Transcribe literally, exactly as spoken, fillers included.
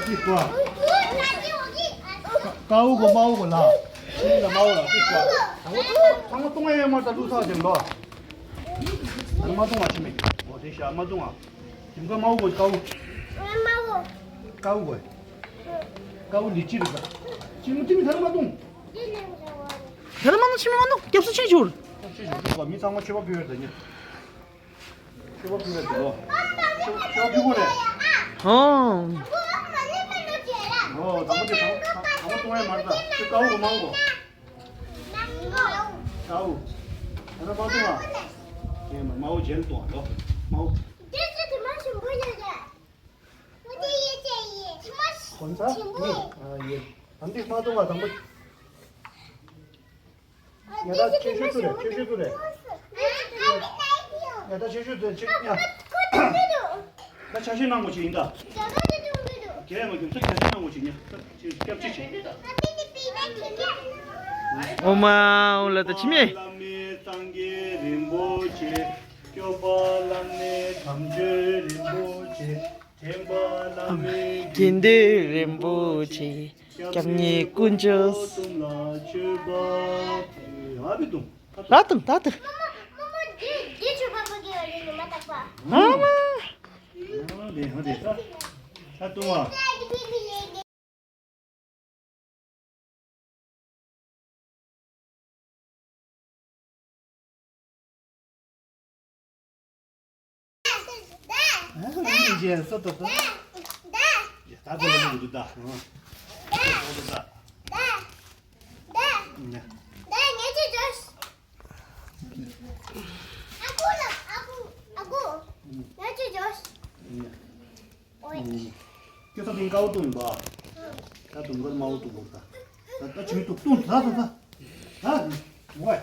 ཀི་ཀ་ཀའུ་གོ་མའུ་གོ་ལ། ཤིང་ལ་མའུ་ལ་ཀི་ཀ་ཚང་མ་བཏུང་ཡ་མ་ད་ལུག་ཚགས་ཅན་ལོ། ད་མ་བཏུང་བ་ཤི་མེད། འོ་དེ་ཤ་མ་བཏུང་བ། ཞིམ་ཀ་མའུ་གོ་ཀའུ། ཀའུ་གོ། ཀའུ་ལི་ཅི་རི་ཀ་ཅི་མུ་ཏི་མི་ཐར་མ་བཏུང་། ཐར་མ་བཏུང་ཤི་མེད་མ་བཏུང་སྐྱབས་སུ་མཆི་ཞུ། མི་ཚང་མ་མཆོད་པ་ཕུལ་ཡོད་ད་ཉེ། ཆོས་པ་ཕུལ་བའི་དུས་ལོ། ཆོས་ཆོས་པ་ཕུལ་དགོས་རེད། ཧོ། ཨོ་དང་པོ་དེ་དང་དང་པོ་བཏུང་ཡ་མ་རེད་ད། ཆོས་ཀའུ་གོ་མང་གོ། ཀའུ། ད་ལྟ་མ་བཏུང་ཨ། དེ་མ་མའོ་རྗེས་ལ་བཏུང་ཨ་ལོ། མའོ། གོན་ས་ནི་ཨ་ཡེ། ད་འདི་མ་བཏུང་ཨ་དང་པོ། ཡ་ད་ཆེ་ཤོས་ཚུ་རེད། ཆེ་ཤོས་ཚུ་རེད། ཡ་ད་ཆེ་ཤོས་ཚུ་ཆེ་ཡ། ད་ཆ་ཤས་གནང་དགོས་ཆེ་ཡིན་ད། རྒྱལ་ཡ་མ་ཁྱོད་ཚོ་ཆ་ཤས་གནང་དགོས་ཆེ་ཉ། སྐྱབས་ཆེ་ཆེ། ཨོ་མ་ཨོ་ལ་ད་ཕྱི་མེ། བླ་མེད་སངས་རྒྱས་རིན་པོ་ཆེ། སྐྱོབ་པ་བླ་མེད་དམ་ཆོས་རིན་པོ་ཆེ། འདྲེན་པ་བླ་མེད་དགེ་འདུན་རིན་པོ་ཆེ། སྐྱབས་གཉིས་དཀོན་མཆོག་གསུམ་ལ་མཆོད་པ། ཨ་བི་དུང་། ར་དུང་ད་དུ། ཨ་མ། ཨ་དེ་ཨ་དེ་ད་ད་དུང་་བ། ཨ་ཁོ་རང་གིས་བྱས་སོ་ཏོ་སོ། ད་ཁོ་ལ་མི་འདུག་ད། ད་ད་ད་ད། ད་ངས་ཅི་བྱོས། ཨ་ཁུ་ལ་ཨ་ཁུ་ཨ་ཁུ། ངས་ཅི་བྱོས། ཨོའི། ཁྱོད་ཚོ་དེང་དཀའ་བོ་བཏུང་ཡིན་པ། ད་དུང་དཀར་དམར་པོ་བཏུང་དགོས་ད། ད་ད་ཆུ་བཏུང་བཏུང་ད་ད་ད། ད། ཝའི།